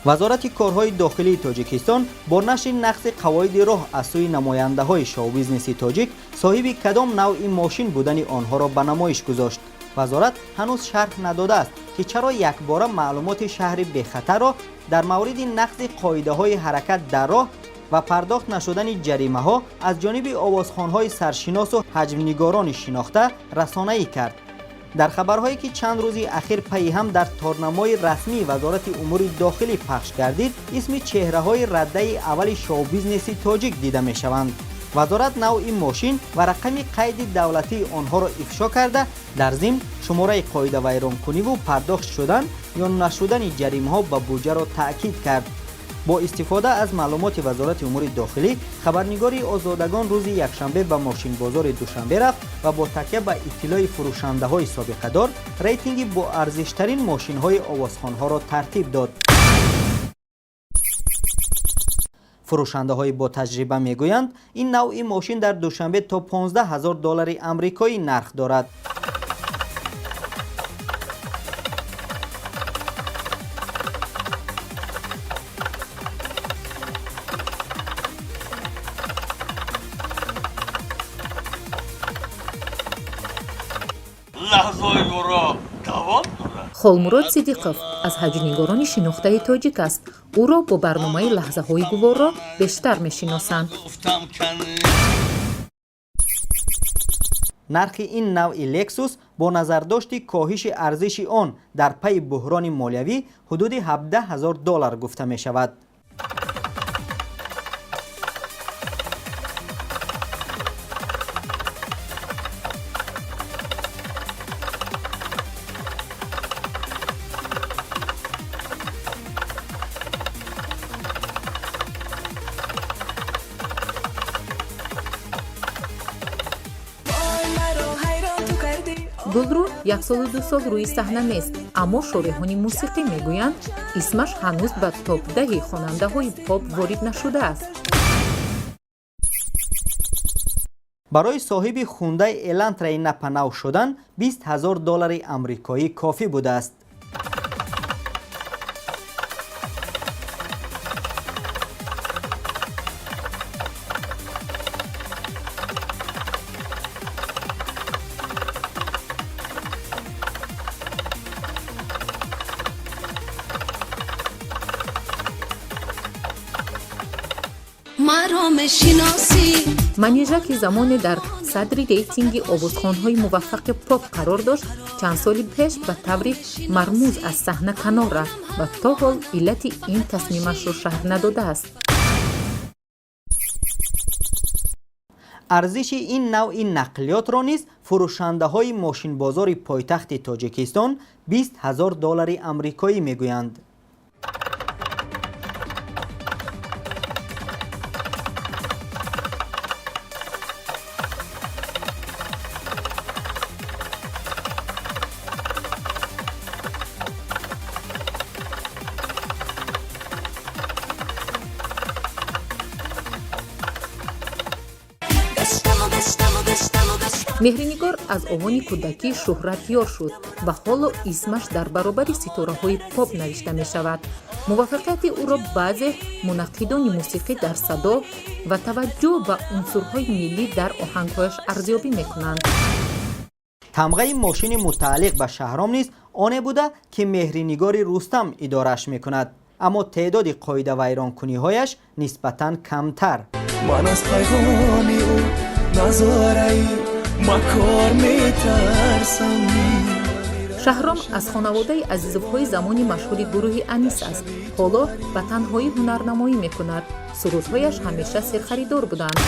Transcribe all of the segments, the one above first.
Вазорати корҳои дохилии Тоҷикистон бо нашри нақзи қавоиди роҳ аз сӯи намояндаҳои шоу-бизнеси тоҷик соҳиби кадом навъи мошин будани онҳоро ба намоиш гузошт. Вазорат ҳанӯз шарҳ надодааст, ки чаро якбора маълумоти шаҳри бехатарро дар мавриди нақзи қоидаҳои ҳаракат дар роҳ ва пардохт нашудани ҷаримаҳо аз ҷониби овозхонҳои саршиносу ҳаҷвнигорони шинохта расонаӣ кард. Дар хабарҳое, ки чанд рӯзи ахир пайи ҳам дар торнамои расмии Вазорати умури дохилӣ пахш гардид, исми чеҳраҳои раддаи аввали шоу-бизнеси тоҷик дида мешаванд. Вазорат навъи мошин ва рақами қайди давлатии онҳоро ифшо карда, дар зимн шумораи қоидавайронкуниву пардохт шудан ё нашудани ҷаримаҳо ба буҷаро таъкид кард. Бо истифода аз маълумоти Вазорати умури дохилӣ, хабарнигори Озодагон рӯзи якшанбе ба мошинбозори Душанбе рафт ва бо такя ба иттилои фурӯшандаҳои собиқадор рейтинги боарзиштарин мошинҳои овозхонҳоро тартиб дод. Фурӯшандаҳои ботаҷриба мегӯянд, ин навъи мошин дар Душанбе то 15 ҳазор доллари амрикоӣ нарх дорад. Лаҳзаҳои гуро давом дорад. Холмурод Сидиқов аз ҳаҷвнигорони шинохтаи тоҷик аст. Ӯро бо барномаи «Лаҳзаҳои гуворо» бештар мешиносанд. Гуфтам кани. Нархи ин навъи Лексус бо назардошти коҳиши арзиши он дар пайи буҳрони молиявӣ ҳудуди 17 ҳазор доллар гуфта мешавад. Гулрӯ як солу 2 сол рӯи саҳна нест, аммо шореҳони мусиқӣ мегӯянд, исмаш ҳанӯз ба топ-10-и хонандаҳои поп ворид нашудааст. Барои соҳиби Хундай Элантраи напанав шудан 20 ҳазор доллари амрикоӣ кофӣ будааст. Маро мешиносӣ? Манижа, ки замоне дар садри рейтинги овозхонҳои муваффақи поп қарор дошт, чанд соли пеш ба таври мармуз аз саҳна канор рафт ва то ҳол иллати ин тасмимашро шарҳ надодааст. Арзиши ин навъи нақлиётро низ фурӯшандаҳои мошинбозори пойтахти Тоҷикистон 20 ҳазор доллари амрикоӣ мегӯянд. Гаштаму гаштаму гаштаму гаштам. Меҳринигор аз овони кӯдакӣ шӯҳратёр шуд ва ҳоло исмаш дар баробари ситораҳои поп навишта мешавад. Муваффақияти ӯро баъзе мунаққидони мусиқӣ дар садо ва таваҷҷӯҳ ба унсурҳои миллӣ дар оҳангҳояш арзёбӣ мекунанд. Тамғаи мошини мутааллиқ ба Шаҳром низ оне буда, ки Меҳринигори Рустам идорааш мекунад, аммо теъдоди қоидавайронкуниҳояш нисбатан камтар. Ман аз пайғоми ӯ назораи макор метарсам. Шаҳром аз хонаводаи Азизовҳои замони машҳури гурӯҳи Анис аст. Ҳоло ба танҳоӣ ҳунарнамоӣ мекунад. Сурудҳояш ҳамеша серхаридор буданд.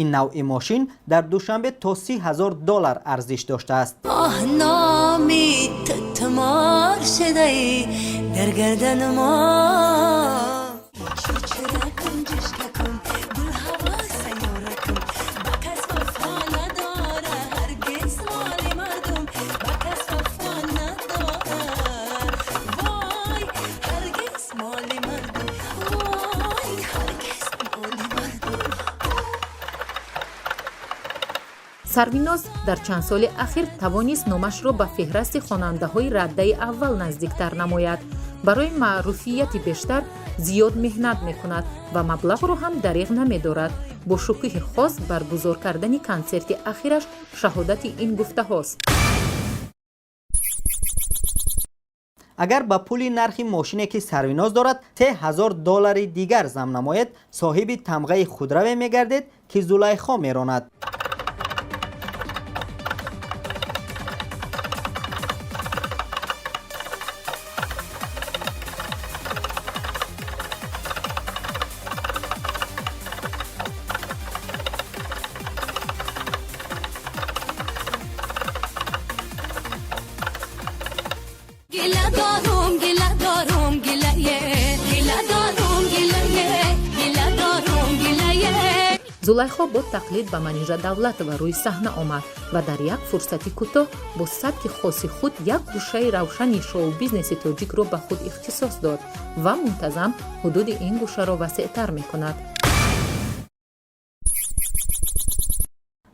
Ин навъи мошин дар Душанбе то 30 ҳазор доллар арзиш доштааст. Оҳ, номи ту тумор шудаи дар гардан мо. Чучуракум, ҷушкакум, гулҳаво сайёракум, ба кас вафо надора ҳаргиз моли мардум, ба кас вафо надора, вой, ҳаргиз моли мардум, вой, ҳаргиз моли мардум. Сарвиноз дар чанд соли ахир тавонист номашро ба феҳрасти хонандаҳои раддаи аввал наздиктар намояд. Барои маъруфияти бештар зиёд меҳнат мекунад ва маблағро ҳам дариғ намедорад. Бо шукӯҳи хос баргузор кардани консерти ахираш шаҳодати ин гуфтаҳост. Агар ба пули нархи мошине, ки Сарвиноз дорад, 3000 доллари дигар зам намоед, соҳиби тамғаи худраве мегардед, ки Зулайхо меронад. Гила дорум, гила дорум, гилае. Гила дорум, гилае. Гила дорум, гилае. Зулайхо бо тақлид ба Манижа Давлатова рӯи саҳна омад ва дар як фурсати кӯтоҳ бо сабки хоси худ як гӯшаи равшани шоу-бизнеси тоҷикро ба худ ихтисос дод ва мунтазам ҳудуди ин гӯшаро васеътар мекунад.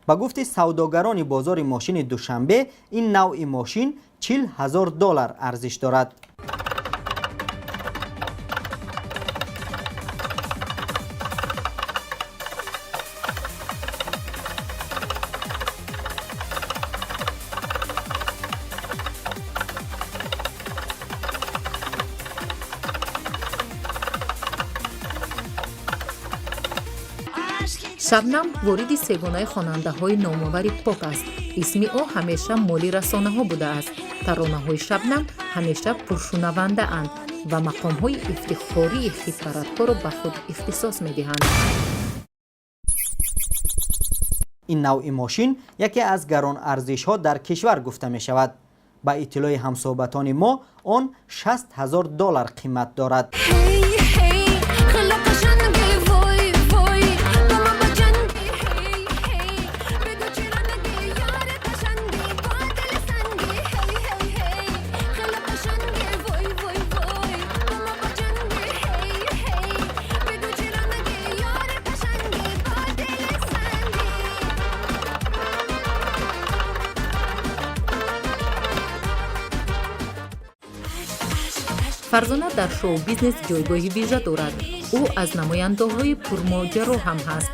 Ба гуфти савдогарони бозори мошини Душанбе, ин навъи мошин 40 000 доллар арзиш дорад. Шабнам вориди сегонаи хонандаҳои номовари поп аст. Исми ӯ ҳамеша моли расонаҳо будааст. Таронаҳои Шабнам ҳамеша пуршунавандаанд ва мақомҳои ифтихории хитпарадҳоро ба худ ихтисос медиҳанд. Ин навъи мошин яке аз гаронарзишҳо дар кишвар гуфта мешавад. Ба иттилои ҳамсӯҳбатони мо, он 60 000 доллар қимат дорад. Hey, hey, خیلی قشنگی وای وای با ما بجنگی hey, hey بگو چرا نگی یار قشنگی با دل سنگی hey, hey, hey خیلی قشنگی وای وای وای با ما بجنگی hey, hey بگو چرا نگی یار قشنگی با دل سنگی. Фарзона дар шоу-бизнес ҷойгоҳи вижа дорад. Ӯ аз намояндаҳои пурмоҷаро ҳам ҳаст.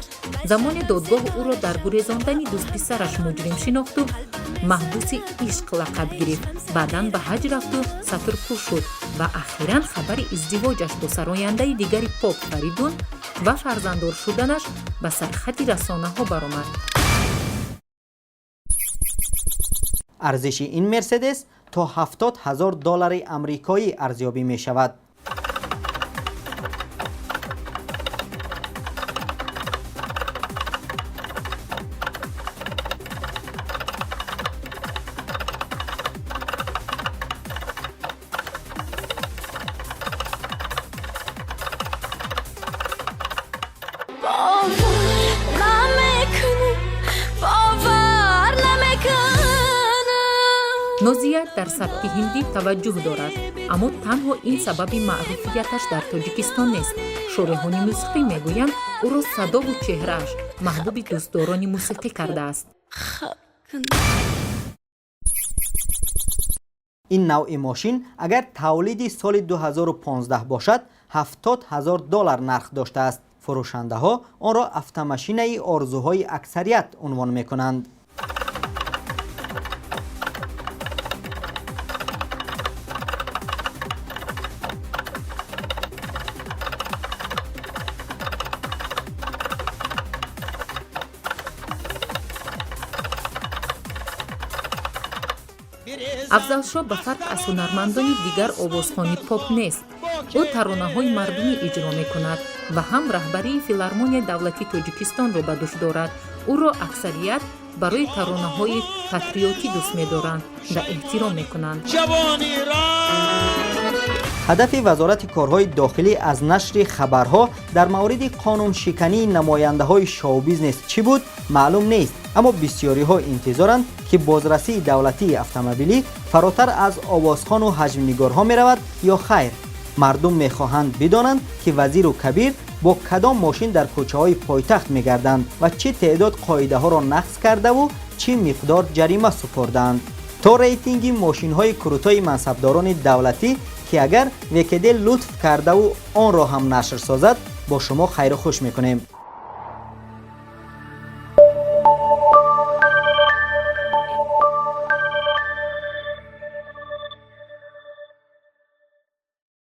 Замоне додгоҳ ӯро дар гурезондани дӯстписараш муҷрим шинохту маҳбуси ишқ лақаб гирифт. Баъдан ба ҳаҷ рафту сатрпӯш шуд ва ахиран хабари издивоҷаш бо сарояндаи дигари поп Фаридун ва фарзанддор шуданаш ба сархати расонаҳо баромад. Арзиши ин Мерседес то 70 000 доллари амрикоӣ арзёбӣ мешавад. باور نمیکنم باور نمیکنم. Нозия дар сабки ҳиндӣ таваҷҷӯҳ дорад, аммо танҳо ин сабаби маъруфияташ дар Тоҷикистон нест. Шореҳони мусиқӣ мегӯянд, ӯро садову чеҳрааш маҳбуби дӯстдорони мусиқӣ кардааст. Ин навъи мошин агар тавлиди соли 2015 бошад, 70 000 доллар нарх доштааст. Фурӯшандаҳо онро автомашинаи орзуҳои аксарият унвон мекунанд. Афзалшоҳ ба фарқ аз ҳунармандони дигар овозхони поп нест. Ӯ таронаҳои мардумӣ иҷро мекунад ва ҳам раҳбарии Филармонияи давлатии Тоҷикистонро ба дӯш дорад. Ӯро аксарият барои таронаҳои патриотӣ дӯст медоранд ва эҳтиром мекунанд. Ҳадафи Вазорати корҳои дохилӣ аз нашри хабарҳо дар мавриди қонуншикании намояндаҳои шоу-бизнес чӣ буд, маълум нест, аммо бисёриҳо интизоранд, ки бозрасии давлатии автомобилӣ фаротар аз овозхону ҳаҷвнигорҳо меравад ё хайр. Мардум мехоҳанд бидонанд, ки вазиру кабир бо кадом мошин дар кӯчаҳои пойтахт мегарданд ва чӣ теъдод қоидаҳоро нақз кардаву чӣ миқдор ҷарима супордаанд, то рейтинги мошинҳои крутои мансабдорони давлатӣ, ки агар ВКД лутф кардаву онро ҳам нашр созад. Бо шумо хайру хуш мекунем.